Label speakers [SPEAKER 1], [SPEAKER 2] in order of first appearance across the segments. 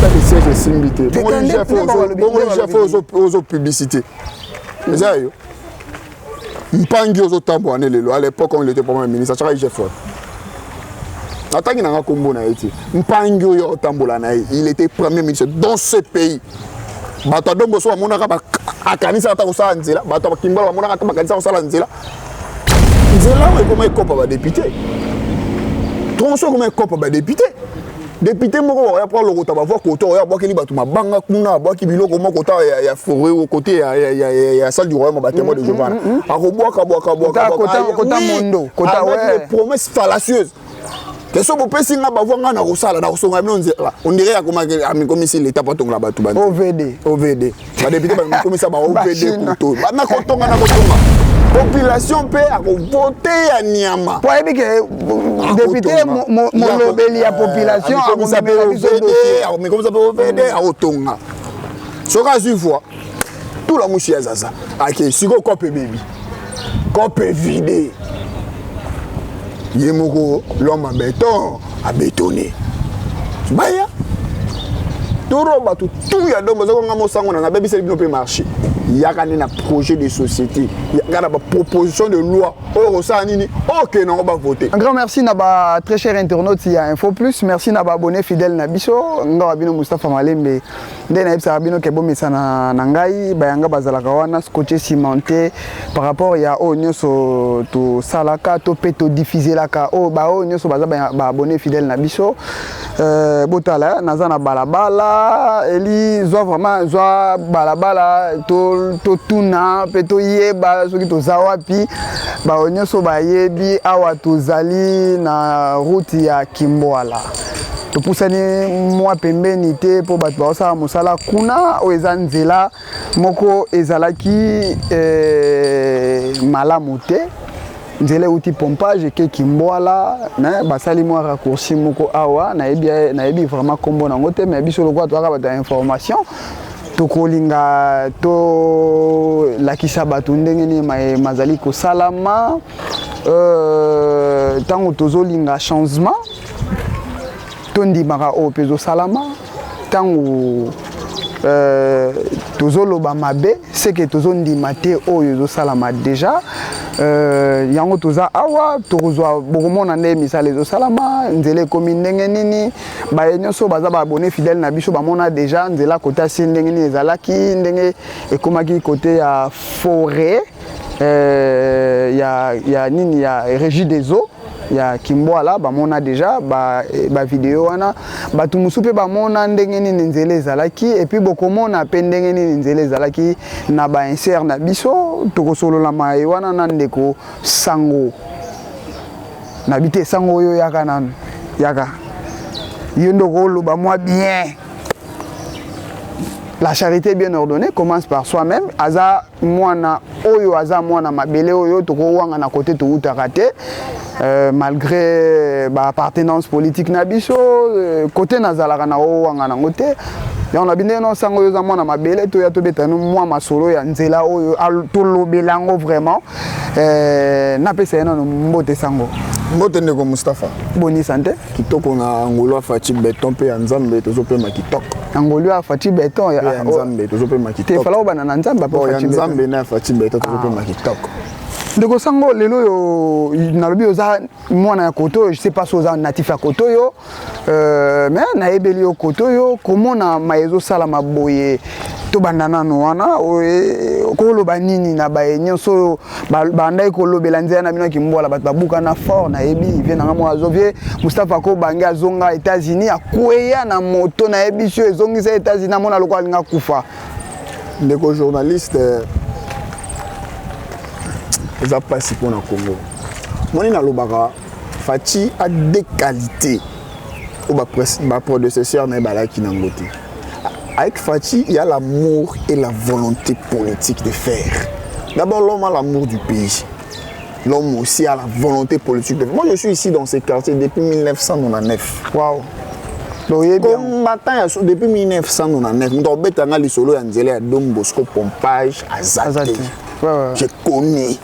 [SPEAKER 1] État de siège esimbi te. Bongo IGF ozo publicité eza yo mpangi ozotambola ne lelo. À l'époque, quand il était premier ministre, atiaka IGF wana. Natangi nanga nkombo na ye te. Mpangi oyo otambola na ye, il était premier ministre dans ce pays. Bato ya Dombo so bamonaka, akanisaka ata kosala nzela. Bato ya Kimbala bamonaka ata bakanisaka kosala nzela. Nzela oyo ekoma ekopa badéputé, tronçon ekoma ekopa badéputé. Député moko oya po alokota bavoix kota oyo, abwakeli bato mabanga kuna, abwaki biloko moko kota ya forêt, côté ya salle du royaume, batémoin de Jéhovah. Akobwaka bwaka bwaka.
[SPEAKER 2] Kota mondo.
[SPEAKER 1] Kota avec des promesses fallacieuses ke so bopesi nga bavoix, nga na kosala, na kosonga bino nzela. On dirait akomaki amikomisi leta po atongola bato.
[SPEAKER 2] OVD.
[SPEAKER 1] OVD, badéputé bamikomisa ba OVD kuto nakotonga, nakotonga. Population mpe akovote ya nyama.
[SPEAKER 2] Po ayebi ke député molobeli ya population.
[SPEAKER 1] Akomisa mpe OVD, akotonga. Soki azwi voix, tula mushi ya zaza ake. Sikoyo kope bebi, kope vide, ye moko l'homme à béton abétonné. Baya toro bato tu ya Dombo, ozakonga mosango na nabebiseli bino mpe marché. Yaka nde na projet de société, yaka na baproposition de loi oyo kosala nini, okende yango bavote.
[SPEAKER 2] Un grand merci na ba très cher internaute ya Info Plus. Merci na baabonné fidèle na biso. Nga wa bino Mustapha Malembe nde nayebisaka bino ke bomesana na ngai. Bayanga bazalaka wana scotché, cimenté par rapport ya oyo nyonso tosalaka to mpe todifuselaka. Oyo baoyo nyonso baza baabonné fidèle na biso, botala, naza na balabala. Eli zwa vraiment, zwa balabala, totuna mpe toyeba soki toza wapi. Baoyo nyonso bayebi awa, tozali na route ya Kimbwala. Topusani mwa pembeni te mpo bato baosala mosala kuna. Oyo eza nzela moko ezalaki malamu te. Nzela euti pompage eke Kimbwala, mais basali mwa raccourci moko awa. Nayebi vraiment nkombo nango te, mais biso lokola toyaka bato ya information, tokolinga tolakisa bato ndenge nini mazali kosalama. Ntango tozolinga changement, tondimaka oyo mpe ezosalama. Ntango tozoloba mabe, seke tozondima te oyo ezosalama déjà. Yango toza awa, tokozwa, bokomona nde misala ezosalama, nzela ekomi ndenge nini. Baye nyonso baza baabonné fidèle na biso bamona déjà nzela kota si ndenge nini ezalaki, ndenge ekomaki côté ya forêt, ya nini, ya Régie des eaux ya Kimbwala. Bamona déjà bavideo ba wana. Bato mosusu mpe bamona ndenge nini nzela ezalaki. Et puis bokomona mpe ndenge nini nzela ezalaki na bainsert na biso. Tokosolola maye wana na ndeko Sango nabi te. Sango oyo, yaka nanu, yaka yo nde okoloba mwa bien. La charité bien ordonnée commence par soi-même. Aza mwana oyo, aza mwana mabele oyo tokowanga na kote toutaka te, malgré baappartenance politique na biso. Kote nazalaka na owanga nango te. Donc na bino nosango oyo, oza mwana mabele, toya tobeta no mwa masolo ya nzela oyo, tolobela yango vraiment. Napesa ye nano mbote, Sango.
[SPEAKER 1] Mbote, ndeko Mustapha.
[SPEAKER 2] Boni santé?
[SPEAKER 1] Kitoko na ngolo ya Fatshi Béton mpe ya Nzambe, tozopema kitoko.
[SPEAKER 2] Na ngolo ya Fatshi Béton.
[SPEAKER 1] Ya Nzambe, tozopema
[SPEAKER 2] kitoko. Te, fala obanda na Nzambe.
[SPEAKER 1] Apo ya Nzambe na ya Fatshi Béton, tozopema kitoko.
[SPEAKER 2] Ndeko Sango, lelo oyo nalobi oza mwana ya kote oyo, je sais pas so oza natif ya kote oyo, mais nayebeli yo kote oyo. Komona ma ezosalama boye, tobanda nano wana. Koloba nini na baye nyonso oyo bandaki kolobela nzela na bino ya Kimbwala? Bato babukana fort. Nayebi vieux nanga moko azo, vieux Mustapha Kobange, azonga États-Unis, akweya na moto. Nayebi so ezongisa États-Unis, amona lokola alinga kufa.
[SPEAKER 1] Ndeko journaliste, eza mpasi mpona Congo. Moni nalobaka, Fatshi a des qualités oyo baprédécesseur na ye balaki nango te. Avec Fatshi, il y a l'amour et la volonté politique de faire. D'abord, l'homme a l'amour du pays, l'homme aussi a la volonté politique de faire. Moi, je suis ici dans ces quartiers depuis 1999.
[SPEAKER 2] Wow.
[SPEAKER 1] Combattant ya depuis 1999. Moto obetanga lisolo ya nzela ya Don Bosco pompage aza te. Je connais.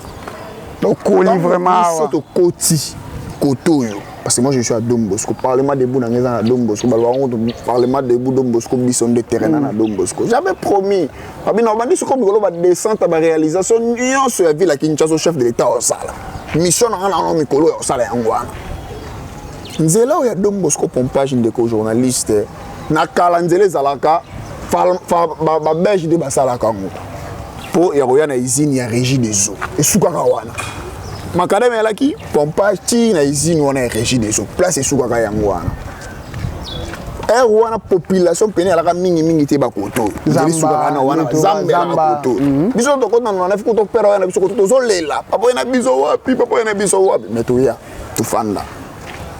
[SPEAKER 2] Tokoli vraiment.
[SPEAKER 1] Biso tokoti kote oyo. Parce que moi, je suis à Don Bosco. Parlement debout na ngeza na Don Bosco. Balobaka ngo Parlement debout Don Bosco, biso nde terrain na Don Bosco. J'avais promis. Babi na bandi soko mikolo ba descente ba réalisation nyonso ya ville ya Kinshasa, chef de l'État osala. Mission na nga na mikolo ya osala yango wana. Nzela oyo ya Don Bosco pompage, ndeko journaliste, na kala nzela ezalaka babelge nde basalaka yango mpo ya koya na usine ya Régie des eaux. Esukaka wana, macadam eyalaki pompage ti na usine wana ya Régie des eaux. Place esukaka yango wana. Ere wana population pene ezalaka mingimingi te. Bakoto nzela esukaka na wana, zamba elaka koto. Biso tokota na fiko topera oya na biso koto, tozolela: "Papa oye na biso wapi? Papa oye na biso wapi?" Mais toya tofanda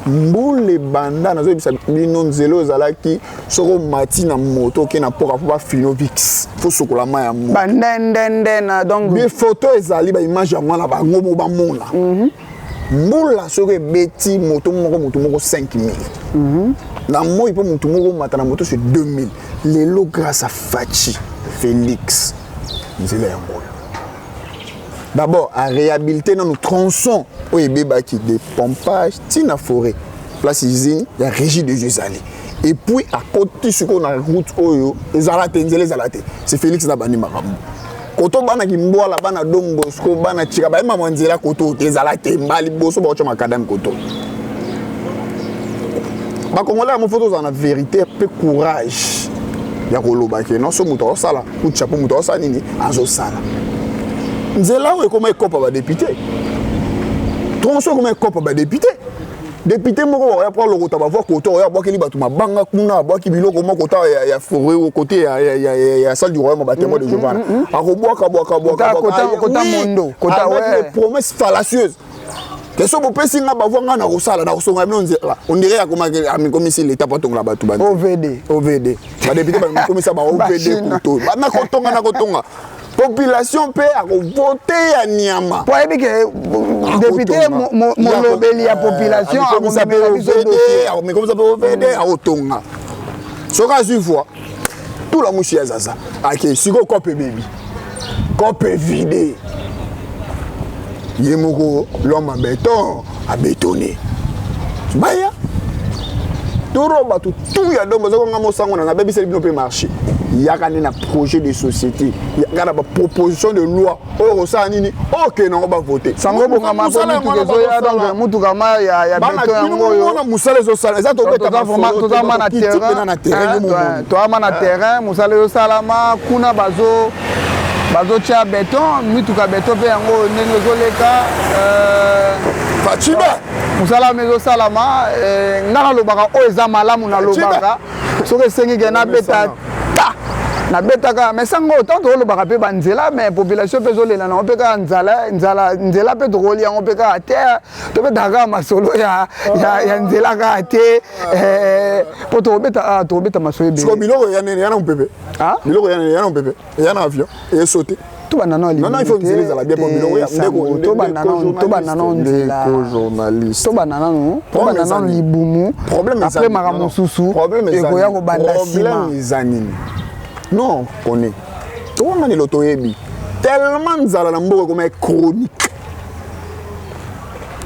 [SPEAKER 1] mbula ebanda. Nazoyebisa bino, nzela oyo ezalaki, soki omati na moto, oke na mpoka mpo bafino vix, fo sokola mai ya moto.
[SPEAKER 2] Bandendende na donc.
[SPEAKER 1] Bi photo ezali, baimage yango wana, bango mo bamona. Mbula soki ebeti, moto moko, moto moko 5000 na moi, mpo motu moko omata na moto, c'est 2000. Lelo, grâce à Fatshi Félix, nzela yango oyo, d'abord aréhabilité nanu tronçon oyo ebebaki de pompage ntina forêt, place usine ya Régie des eaux ezali. Et puis akoti sikoyo na route oyo ezala te, nzela ezala te. C'est Félix na bandi makambo koto. Bana Kimbwala, bana Don Bosco, bana Tika bayeba mwa nzela koto te ezala te. Mba liboso baotya macadam koto. Bakongolais yango, fo tozala na vérité mpe courage ya koloba ke non, so moto azosala kutya mpo moto azosala nini, azosala nzela oyo ekoma ekopa badéputé, tronçon ekoma ekopa badéputé. Député moko oya po alokota bavoix koto, oyo abwakeli bato mabanga kuna, abwaki biloko moko ta ya forêt, côté ya salle du royaume, batémoin de Jéhovah, akobwaka bwaka bwaka.
[SPEAKER 2] Kota mondo kota.
[SPEAKER 1] Avec des promesses fallacieuses ke so bopesi nga bavoix, nga na kosala, na kosonga bino nzela. On dirait akomaki amikomisi l'état po atongola bato.
[SPEAKER 2] OVD.
[SPEAKER 1] OVD, badéputé bamikomisa ba OVD kuto na kotonga, na kotonga. Population mpe akovote ya nyama.
[SPEAKER 2] Po ayebi ke député molobeli ya population.
[SPEAKER 1] Akomisa mpe OVD, akomikomisa mpe OVD, akotonga. Soki azwi voix, tula musi ya zaza ake sikoyo, kope ebebi, kope vide, ye moko l'homme à béton abétonné. Baya toro bato tu ya dombo aza konga mosango na nabebiseli bino mpe marché. Yaka nde na projet de société, yaka na baproposition de loi oyo kosala nini, okende yango bavote.
[SPEAKER 2] Sango bongama mpo mituka ezoya, donc mutuka ma ya beton yango oyo.
[SPEAKER 1] Mona mosala ezosala, eza
[SPEAKER 2] tobeta tozama na terrain, toama na terrain, mosala ezosalama kuna, bazo bazotia beton, mituka beton mpe yango ndenge ezoleka.
[SPEAKER 1] Facibe.
[SPEAKER 2] Mosala ma ezosalama. Nga nalobaka oyo eza malamu, nalobaka soki esengi ke nabeta ta, nabetaka. Mais sango, tant tokolobaka mpe banzela, mais population mpe ezolela nango mpe kaka nzala, nzala, nzela mpe tokolia yango mpe kaka te. Tobetaka kaka masolo ya nzela kaka te, mpo tokobeta masolo ebele.
[SPEAKER 1] Biloko ya nene ya na mopepe, biloko ya nene ya na mopepe, eya na avion esote.
[SPEAKER 2] Tobanda
[SPEAKER 1] nano. Non, il faut nzela ezala bien po biloko ya
[SPEAKER 2] ndeko. Tobanda nano nzela,
[SPEAKER 1] journaliste.
[SPEAKER 2] Tobanda nano libumu, après makambo mosusu ekoya kobanda nsima.
[SPEAKER 1] Problème eza nini? Non, connaît tokanga lelo, toyebi tellement nzala na mboka ekoma chronique.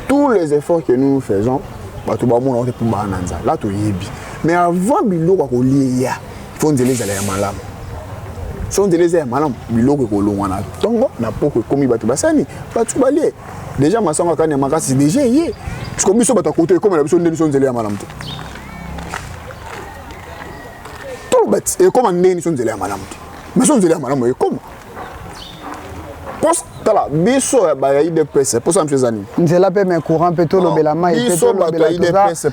[SPEAKER 1] Tous les efforts que nous faisons, bato bamona te mpo baa na nzala la, toyebi. Mais avant biloko ya kolia, fo nzela ezala ya malamu. So nzela eza ya malamu, biloko ekolongwa na ntongo na poko, ekomi bato basani, bato balie déjà. Masango akani ya makasi déjà eye siko biso bato ya koto ekomela biso nde biso nzela ya malamu te. Toloba ekoma ndenge biso nzela ya malamu te, mais so nzela ya malamu ekoma. Tala biso baya UDPS, mposa na biso eza nini?
[SPEAKER 2] Nzela mpe, mais courant mpe, tolobela mai mpe, tolobela.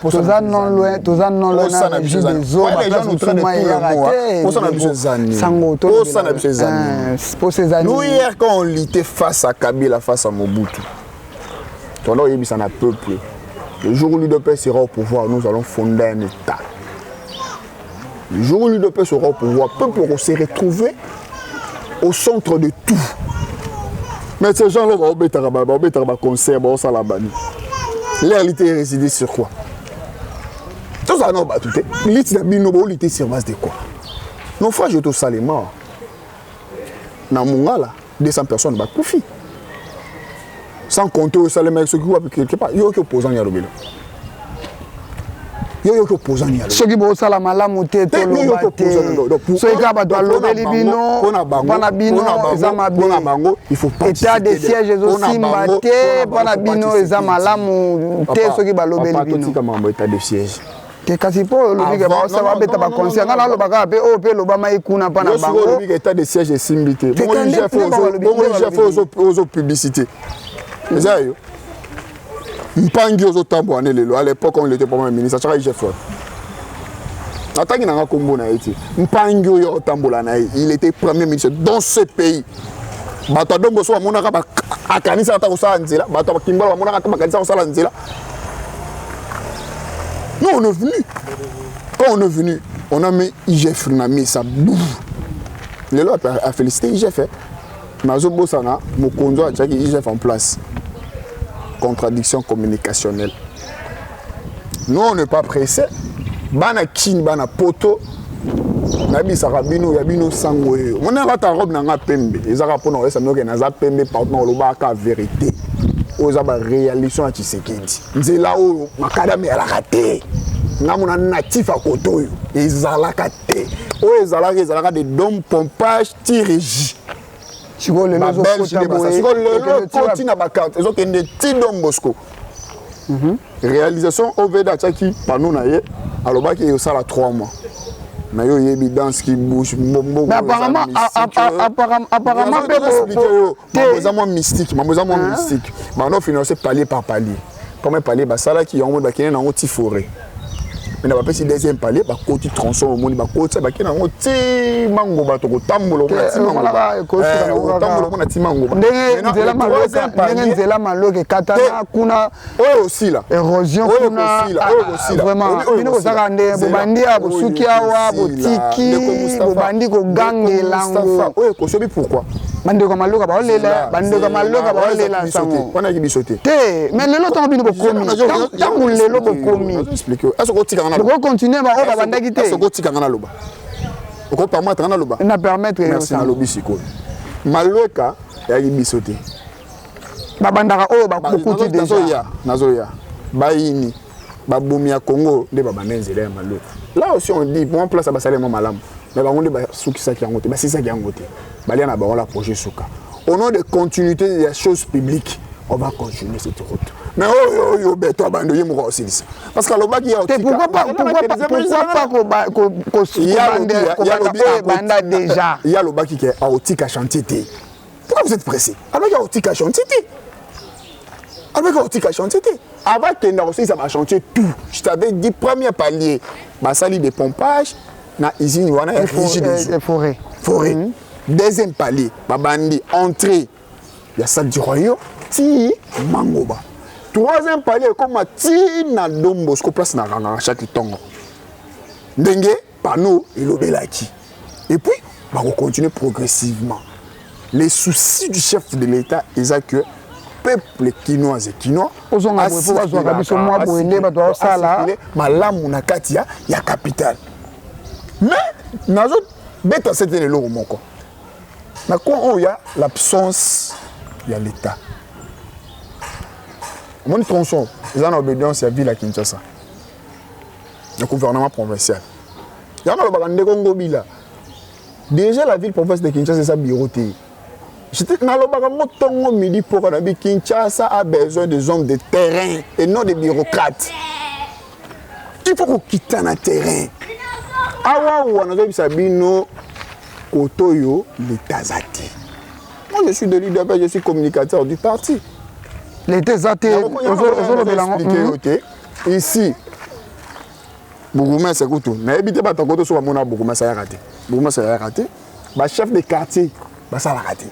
[SPEAKER 2] Toza non loin, toza non loin na Régie des eaux, baplace mosusu mai eyaka te.
[SPEAKER 1] Posa na biso eza nini?
[SPEAKER 2] Sango.
[SPEAKER 1] Posa na biso eza nini?
[SPEAKER 2] Posa eza
[SPEAKER 1] nini? Nous, hier, quand on luttait face à Kabila, face à Mobutu, tona oyebisa na peuple: le jour où l'UDPS sera au pouvoir, nous allons fonder un état. Le jour où l'UDPS sera au pouvoir, peuple se retrouver au centre de tout. Mais ces gens-là, baobetaka baconcert, baosala bani, réalité réside sur quoi? Tozala nao bato te, liti na bino boolite sur base de quoi? Naufrage tosalema na Mongala, 200 personnes bakufi, sans compter oyo esalemaki soki wapi quelque part. Yoki opposant ya lobela. Yo yoki opposant ni alobi.
[SPEAKER 2] Soki bosala malamu te, toloba te. Soki kaka bato balobeli bino, mpona bino eza mabe.
[SPEAKER 1] Bango, il faut
[SPEAKER 2] pas état de siège ezosimba te, mpona bino eza malamu te soki balobeli bino.
[SPEAKER 1] Totika makambo état de siège.
[SPEAKER 2] Te, kasi mpo olobi ke baosala, babeta baconcert, ngai naloba kaka mpe oyo mpe elobamaki kuna mpa na bango.
[SPEAKER 1] Olobi ke état de siège esimbi te, bongo IGF ozo publicité eza yo. Mpangi ozotambola ne lelo, à l'époque on était premier ministre, atiaka IGF wana. Natangi nanga nkombo na ye te. Mpangi oyo otambola na ye, il était premier ministre dans ce pays. Bato ya Dombo so bamonaka, akanisaka ata kosala nzela. Bato ya Kimbala bamonaka ata bakanisaka kosala nzela. Nous, on est venu, quand on est venu, on a mis IGF na mesa. Lelo afélicité IGF, mais azobosana mokonzi oyo atiaki IGF en place. Contradiction communicationnelle. Nous, on n'est pas pressé. Bana Kini, bana Poto, nayebisaka bino ya bino sango oyo. Moni alata robe na nga pembe, ezaka mpona koyesa bino ke naza pembe partout. Na kolobaka vérité oyo eza baréalisation ya Tshisekedi. Nzela oyo macadam ezalaka te. Nga mona natif ya kote oyo ezalaka te. Oyo ezalaka, ezalaka de dom pompage ti régie.
[SPEAKER 2] Sikoyo lelo
[SPEAKER 1] Babelge nde basala. Sikoyo lelo ekoti na bacarte, ezokende ti Don Bosco. Réalisation, OVD atiaki panneau na ye, alobaki esala 3 mois. Na yo oyebi danse qui bouge mbongo.
[SPEAKER 2] Mais apparemment
[SPEAKER 1] mpe mambo eza mwa mystique, mambo eza mwa mystique. Bando finance palier par palier. Premier palier basalaki yango, moni bakende nango ti forêt. Maintenant bapesi deuxième palier, bakoti tronçon, omoni bakoti, bakende nango ti Mangoba. Tokotambola, omona ti Mangoba, otambola, omona ti Mangoba.
[SPEAKER 2] Ndenge nzela Maloka ekatana kuna.
[SPEAKER 1] Oyo osila.
[SPEAKER 2] Érosion kuna.
[SPEAKER 1] Oyo kosila.
[SPEAKER 2] Vraiment, bino bozalaka nde bobandi awa, bosuki awa, botiki, bobandi kogangela ngo.
[SPEAKER 1] Oyo ekosobi, pourquoi?
[SPEAKER 2] Bandeko ya Maloka baolela, bandeko ya Maloka baolela sango.
[SPEAKER 1] Wana yaki biso te.
[SPEAKER 2] Te, mais lelo ntango bino bokomi, ntango lelo bokomi, bokocontinue baoyo babandaki te.
[SPEAKER 1] Okotikanga naloba, okopermettre nga naloba?
[SPEAKER 2] Na permettre.
[SPEAKER 1] Merci. Nalobi sikoyo, Malweka eyaki biso te.
[SPEAKER 2] Babandaka oyo bakuti déjà.
[SPEAKER 1] Nazoya. Bayini babomi ya Congo nde babanda nzela ya Malweka. Là aussi on dit mwa place basali mwa malamu, mais bango nde basukisaki yango te, basisaki yango te, balia na bango la projet suka. Au nom de continuité ya chose publique, on va continuer cette route. Mais oyo oyo beto abandi, ye moko aosilisa, parce que alobaki
[SPEAKER 2] ya. Pourquoi pas, pourquoi pas kobanda oyo ebanda déjà?
[SPEAKER 1] Ye alobaki ke aotika chantier te. Pourquoi vous êtes pressé? Alobaki aotika chantier te, alobaki aotika chantier te. Avant kenda kosilisa bachantier tout, je t'avais dit, premier palier basali de pompage na usine wana ya régie des
[SPEAKER 2] eaux, forêt.
[SPEAKER 1] Forêt. Deuxième palier, babandi entrée ya salle du royaume ti Mangoba. Troisième palier ekoma ti na Don Bosco, place na rangaka chaque ntongo, ndenge panneau elobelaki. Et puis bakocontinue progressivement. Les soucis du chef de l'État eza que peuple kinois et kinois
[SPEAKER 2] Ozonga boye mpo bazwaka biso mwa boye nde bato baosala.
[SPEAKER 1] Malamu na kati ya capitale. Mais nazobeta sete na eloko moko na coin oyo ya l'absence ya l'État. Omoni tronçon eza na obédience ya ville ya Kinshasa, ya gouvernement provincial. Yango nalobaka, ndeko Ngobila, déjà la ville province de Kinshasa eza bureau te. Nalobaka ngo ntongo, midi, pokwa. Nabi Kinshasa a besoin des hommes de terrain et non des bureaucrates. Il faut kokita na terrain. Awa awa nazoyebisa bino, koto oyo l'État aza te. Moi, je suis de l'UDPS, je suis communicateur du parti.
[SPEAKER 2] L'État eza te, ozolobela
[SPEAKER 1] ngo te. Ici bourgmestre kutu nayebi te. Bato koto so bamona bourgmestre ayaka te, bourgmestre ayaka te, bachef de quartier basalaka te.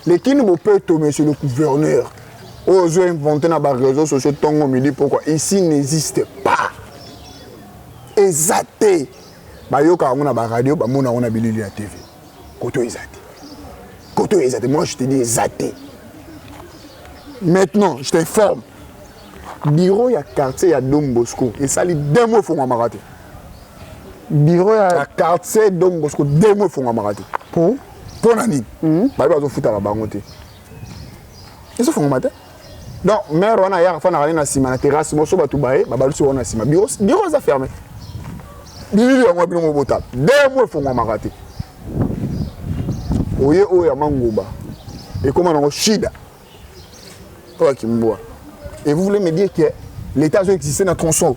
[SPEAKER 1] Lekini bopeto, monsieur le gouverneur, oyo ozo invente na baréseaux sociaux ntongo, midi, pourquoi ici n'existe pas, eza te. Bayoka yango na baradio, bamona yango na bilili ya TV. Koto eza te, koto eza te. Moi, je te dis, eza te. Maintenant, je t'informe, bureau ya quartier ya Dom Bosco esali 2 mois efongwamaka te.
[SPEAKER 2] Bureau ya
[SPEAKER 1] Ya quartier Dom Bosco, 2 mois efongwamaka te.
[SPEAKER 2] Po?
[SPEAKER 1] Mpo na nini? Bayebi bazofutaka bango te, ezofongwama te. Donc maire wana ayaka afandaka ne na nsima na terrasse moso, bato baye babalusi wana na nsima, bureau eza fermé. Bilili yango bino mobota 2 mois efongwamaka te. Oye oyo ya Mangoba ekóma nango shida oyo ya Kimbwa. Et vous voulez me dire que l'État azo exister na tronçon?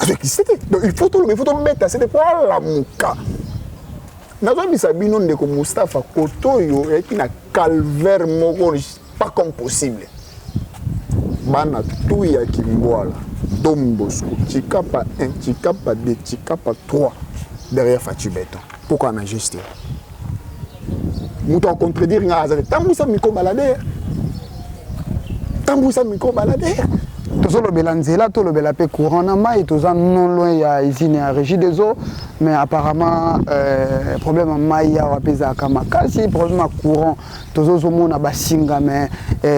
[SPEAKER 1] Azo exister te. Donc il faut toloba, il faut tobeta sete po alamuka. Nazobisa bino, ndeko Mustapha, koto oyo eyaki na calvaire moko pas comme possible. Bana tu ya Kimbwala, Don Bosco, Tshikapa 1, Tshikapa 2, Tshikapa 3, derrière Fatshi Béton. Pourquoi na geste moto acontredire nga aza te? Tambwisa micro baladeur, tambwisa micro baladeur.
[SPEAKER 2] Tozolobela nzela, tolobela mpe courant na mai. Toza non loin ya usine ya Régie des eaux, mais apparemment problème ya mai awa mpe ezalaka makasi. Problème ya courant, tozozomona basinga, mais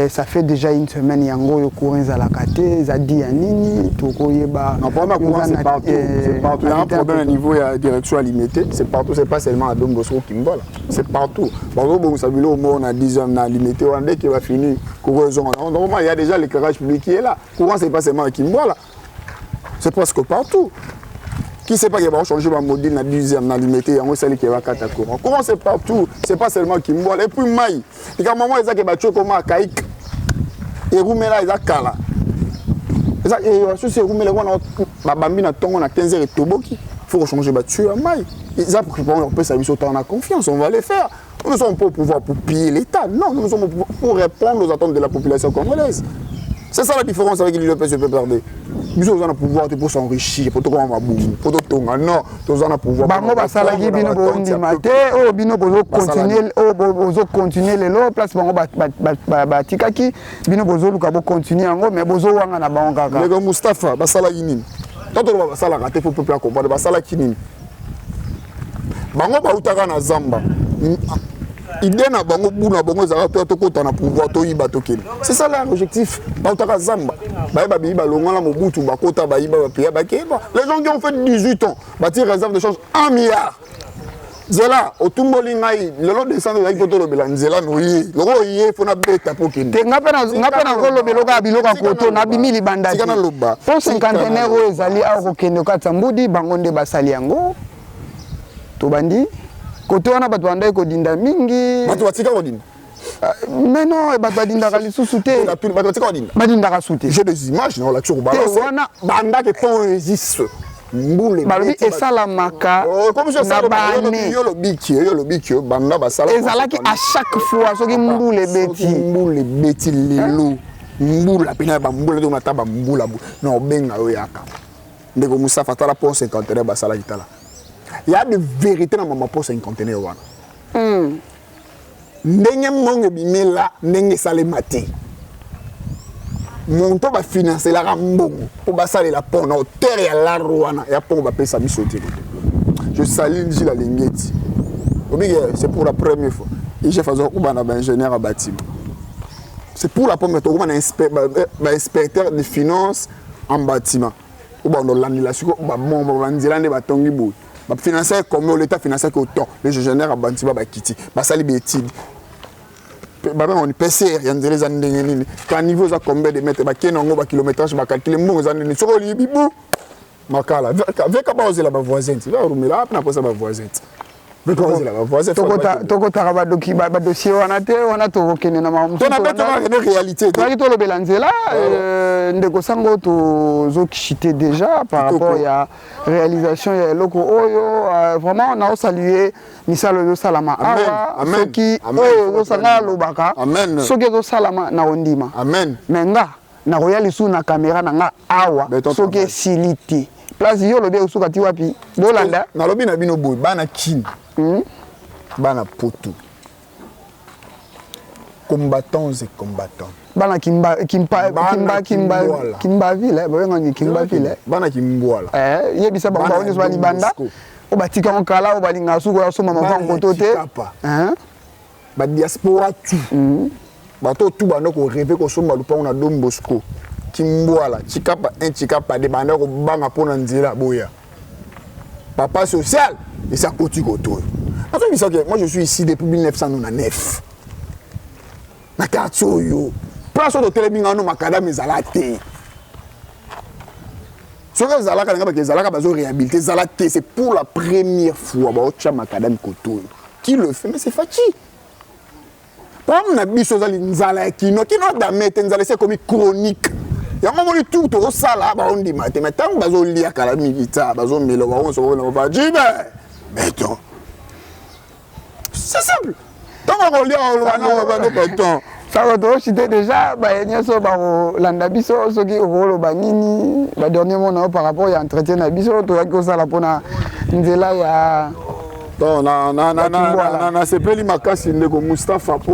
[SPEAKER 2] ça fait déjà une semaine yango oyo courant ezalaka te. Eza di ya nini? Tokoyeba.
[SPEAKER 1] Non, problème ya courant, c'est partout, c'est partout. Il y a un problème au niveau ya direction à Limete, c'est partout, c'est pas seulement à Don Bosco Kimbwala, c'est partout. Bazobongisa biloko moko na 10 na Limete wana. Dès qu'il va finir, courant ezonga. Normalement, il y a déjà l'éclairage public qui est là. Courant, c'est pas seulement à Kimbwala, c'est presque partout. Qui sait pas qu'il va changer ma module na 10e na Limete? Yango esali ke bakata courant. Courant, c'est partout, c'est pas seulement Kimbwala. Et puis mai, likambo moko eza ke batie koma archaïque, erumela, eza kala, eza susi erumela wana, babambi na ntongo na 15 heures etoboki. Faut changer batuyau ya mai. Eza kopesa biso temps na confiance, on va les faire. Nous ne sommes pas au pouvoir pour piller l'État, non, nous sommes au pouvoir pour répondre aux attentes de la population congolaise. C'est ça la différence avec l'UDPS et PPRD. Biso toza na pouvoir te pour s'enrichir, po tokoma mabumu, po totonga, non. Toza na pouvoir.
[SPEAKER 2] Bango basalaki, bino bondima te. Oyo bino bozocontinue, oyo bozocontinue lelo place bango batikaki, bino bozoluka bocontinue yango, mais bozowanga na bango kaka.
[SPEAKER 1] Ndeko Mustapha, basalaki nini? Tant toloba basalaka te, po peuple acomprendre basalaki nini. Bango bautaka na zamba, idée na bango, bu na bango ezalaka toya tokota na pouvoir, toyiba, tokende. C'est ça leur objectif. Bautaka zamba, bayeba biyi, balongwana Mobutu, bakota, bayiba, bapiya, bakeba. Les gens qui ont fait 18 ans, batie réserve de change 1 milliard. Nzela otumboli ngai lelo, descendre ezalaki mpo tolobela nzela. Noye loko oye, fo nabeta mpo kende.
[SPEAKER 2] Te, nga mpe nazolobela kaka biloko ya koto, nabimi libanda
[SPEAKER 1] te. Naloba.
[SPEAKER 2] Po cinquantenaire oyo ezali awa kokende kati ya mbudi, bango nde basali yango. Tobandi kote wana, bato bandaki kodinda mingi.
[SPEAKER 1] Bato batika kodinda.
[SPEAKER 2] Mais non, bato badindaka lisusu te.
[SPEAKER 1] Bato batika kodinda.
[SPEAKER 2] Badindaka su te.
[SPEAKER 1] J'ai des images na olakisi
[SPEAKER 2] kobalancer. Wana
[SPEAKER 1] bandaki pont existe, mbula.
[SPEAKER 2] Balobi esalamaka
[SPEAKER 1] na bane. Yo lobiki, yo lobiki, banda basala.
[SPEAKER 2] Ezalaki à chaque fois soki mbula ebeti.
[SPEAKER 1] Mbula ebeti lelo, mbula mpena ya bambula, to ata bambula na obenga oyo yaka. Ndeko Musafa, tala pont cinquantenaire basalaki. Tala, ya de vérité na mama pont cinquantenaire wana, ndenge mbongo ebimela, ndenge esalema te. Moto bafinancelaka mbongo mpo basalela pont na hauteur ya laro wana ya pont, bapesa biso te. Je salue Njila Lingeti obike, c'est pour la première fois IGF aza kokobana baingénieur ya bâtiment. C'est pour la première, tokoma na bainspecteur de finance en bâtiment oyo bando olandela sikoyo babomba banzela nde batongi boye. Bafinancer combien? L'état financaki autant. Les ingénieurs ya bâtiment bakiti, basali baétude, babenga ni PCR ya nzela eza ndenge nini, caniveau eza combien de mètre, bakende yango bakilométrage, bacalcule mbongo eza ndenge. Soki olibi bu makala veka, baozela bavoisin ti barumela ape na posa bavoisin ti veka ozela bavoisin.
[SPEAKER 2] Tokotaka badossier wana te, wana tokokende na makambo.
[SPEAKER 1] Réalité.
[SPEAKER 2] Tozalaki tolobela nzela, ndeko sango. Tozokishite déjà par rapport ya réalisation ya eloko oyo. Vraiment naosalue misala ezosalama awa. Soki oyo ezosanga, alobaka, soki ezosalama na ondima. Mais nga nakoya lisusu na caméra na nga awa soki esili te. Place yo olobi ekosuka ti wapi? Bolanda.
[SPEAKER 1] Nalobi na bino boye, bana Kini, bana Poto, combattants et combattants.
[SPEAKER 2] Bana Kimba, Kimpa, Kimba, Kimba, Kimbaville, babengani Kimbaville.
[SPEAKER 1] Bana Kimbwala.
[SPEAKER 2] Yebisa bango, bango nyonso balibanda oyo batika kala, oyo balingaka suki oyo asomba mavango koto te.
[SPEAKER 1] Badiaspora tout, bato tu banda korêver kosomba lupango na Don Bosco, Kimbwala, Tshikapa 1, Tshikapa 2, banda kobanga mpo na nzela. Boya, papa social esi akoti koto oyo. Nazobisa ke moi je suis ici depuis 1999. Na quartier oyo, place oyo totelemi ngano macadam ezala te. Soki ezalaka nanga bake ezalaka bazo réhabiliter ezala te. C'est pour la première fois baotya macadam koto oyo. Qui le fait? Mais c'est Fatshi. Problème na biso ezali nzala ya kino kino adame te, nzala esi ekomi chronique. Yango omoni tour tozosala baondima te, mais ntango bazolia kala mingi ta bazomela bango nyonso bajibe beton. C'est simple, ntango akolia oloba na bano beton.
[SPEAKER 2] Sango, toocite déjà baye nyonso bakolanda biso. Soki okoloba nini, badernier mot na yo par rapport ya entretien na biso toyaki kosala mpona nzela ya
[SPEAKER 1] Bon, nasepeli makasi, ndeko Mustapha, mpo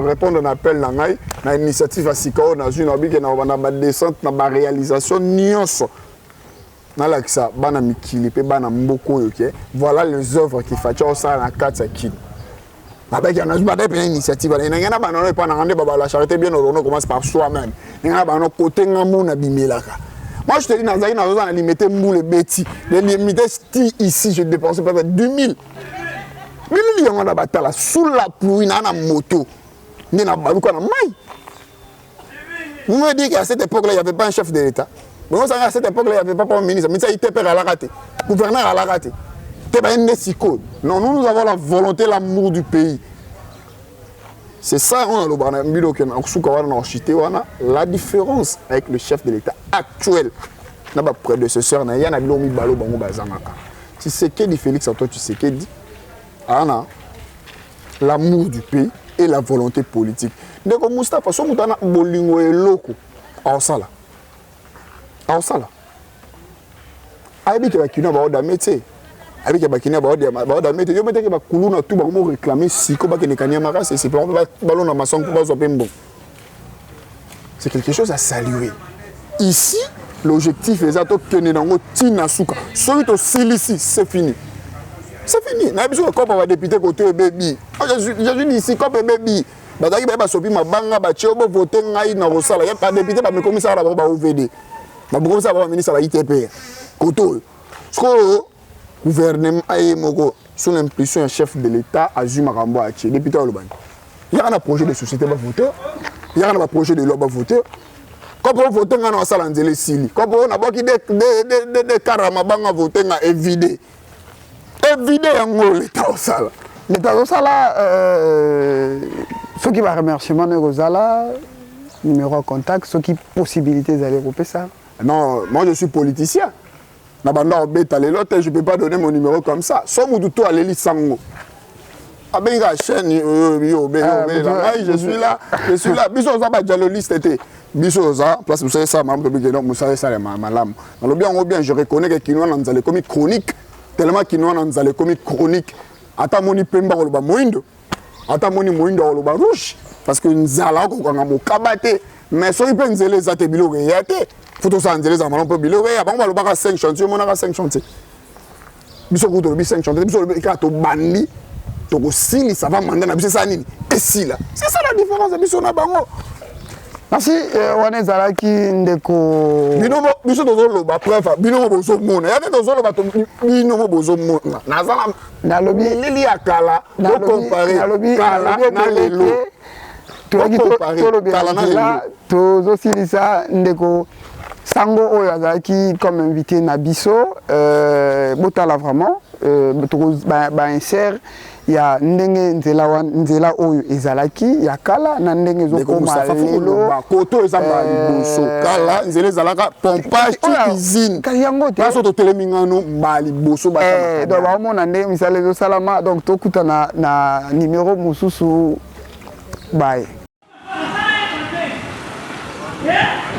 [SPEAKER 1] répondre na appel na ngai na initiative ya sika oyo nazwi. Nabike na badescente na baréalisation nyonso, nalakisa bana mikili mpe bana mboka oyo ke voilà les œuvres que Fatshi osala na kati ya Kini. Nabaki nazwi bada mpenza initiative wana ndenge na bana epa nanga nde baba la charité bien ordonnée commence par soi-même. Ndenge na bana kote nga mona bimelaka. Moi, je te dis, nazalaki nazoza na Limete, mbula ebeti de Limete ti ici, je dépensé peut-être 2000 bilili yango na batala sous la pluie naa na moto nde na baluka na mai. Vous me dites qu'à cette époque-là, il n'y avait pas un chef de l'État? Bon, à cette époque-là, il n'y avait pas premier ministre. Mais ça, il était à la raté. Gouverneur à la raté. Non, nous, nous avons la volonté, l'amour du pays. C'est ça, on a le la différence avec le chef de l'État actuel. Na ba prédécesseur na ya na biloko mibalo bango bazangaka. Tshisekedi, Félix Antoine Tshisekedi, ana l'amour du pays et la volonté politique. Ndeko Mustapha, so moto ana bolingo eloko aosala, aosala. Ayebi ke bakinois baodame te, ayebi ke bakinois baodame te. Yo beteke bakuluna tu bakomo réclamer siko bakende Kaniama Kasese balona masongo mpo bazwa mpe mbongo. C'est quelque chose à saluer. Ici, l'objectif eza tokende nango ntina suka. Soki tosilisi, c'est fini, c'est fini. Nayebi soki kopa badéputé kote ebebi. Je suis d'ici, kopa ebebi, bazalaki baye basopi mabanga batie bovote ngai na kosala ye badéputé bamekomisaka na bango ba OVD, babokomisaka bango baministre ba ITPR kote oyo. Sikoyo gouvernement aye moko sous l'impulsion ya chef de l'État azwi makambo atie député alobani yaka na projet de société bavote, yaka na baprojet de loi bavote. Kopo vote nga na osala nzela esili, kopo nabwaki de kara mabanga vote nga evide evide. Yango leta osala.
[SPEAKER 2] Leta azosala. Soki baremerciement no ekozala numéro ya contact, soki possibilité ezali kopesa.
[SPEAKER 1] Non, moi, je suis politicien na banda obeta lelo te. Je peux pas donner mon numéro comme ça. So mutu to aleli sango abenga chaîne yo obelela ngai, je suis là, je suis là. Biso oza badialoliste te. Biso oza place mosala esala malamu, tobikeno mosala esalema malamu. Nalobi yango bien, je reconnais ke kinois na nzala ekomi chronique, tellement kinois na nzala ekomi chronique. Ata moni pembe akoloba moyindo, ata moni moyindo akoloba rouge, parce que nzala akokanga mokaba te. Mais soki mpe nzela eza te, biloko eya te. Fo tosala nzela ezala malamu mpo biloko eya. Bango balobaka 5 chantier, omonaka 5 chantier. Biso kutu tolobi 5 chantier, biso tolobi kaka tobandi, tokosilisa va mandat na biso esala nini esila. C'est ça la différence ya biso na bango.
[SPEAKER 2] Merci. Wana ezalaki ndeko
[SPEAKER 1] Bino biso tozoloba preuve, bino mo bozomona ya te. Tozoloba, bino mo bozomona. Naza na elili ya kala, bocompare kala na lelo.
[SPEAKER 2] Toyaki tolobela nzela, tozosilisa. Ndeko Sango oyo azalaki comme invité na biso, botala vraiment bainsert ya ndenge nzela wana, nzela oyo ezalaki ya kala na ndenge ezokoma lelo.
[SPEAKER 1] Koto eza mbala liboso. Kala nzela ezalaka pompage ti usine.
[SPEAKER 2] Kasi yango te.
[SPEAKER 1] Biso totelemi ngano mbala liboso.
[SPEAKER 2] Donc baomona ndenge misala ezosalama. Donc tokutana na numéro mosusu. Bye. Yeah.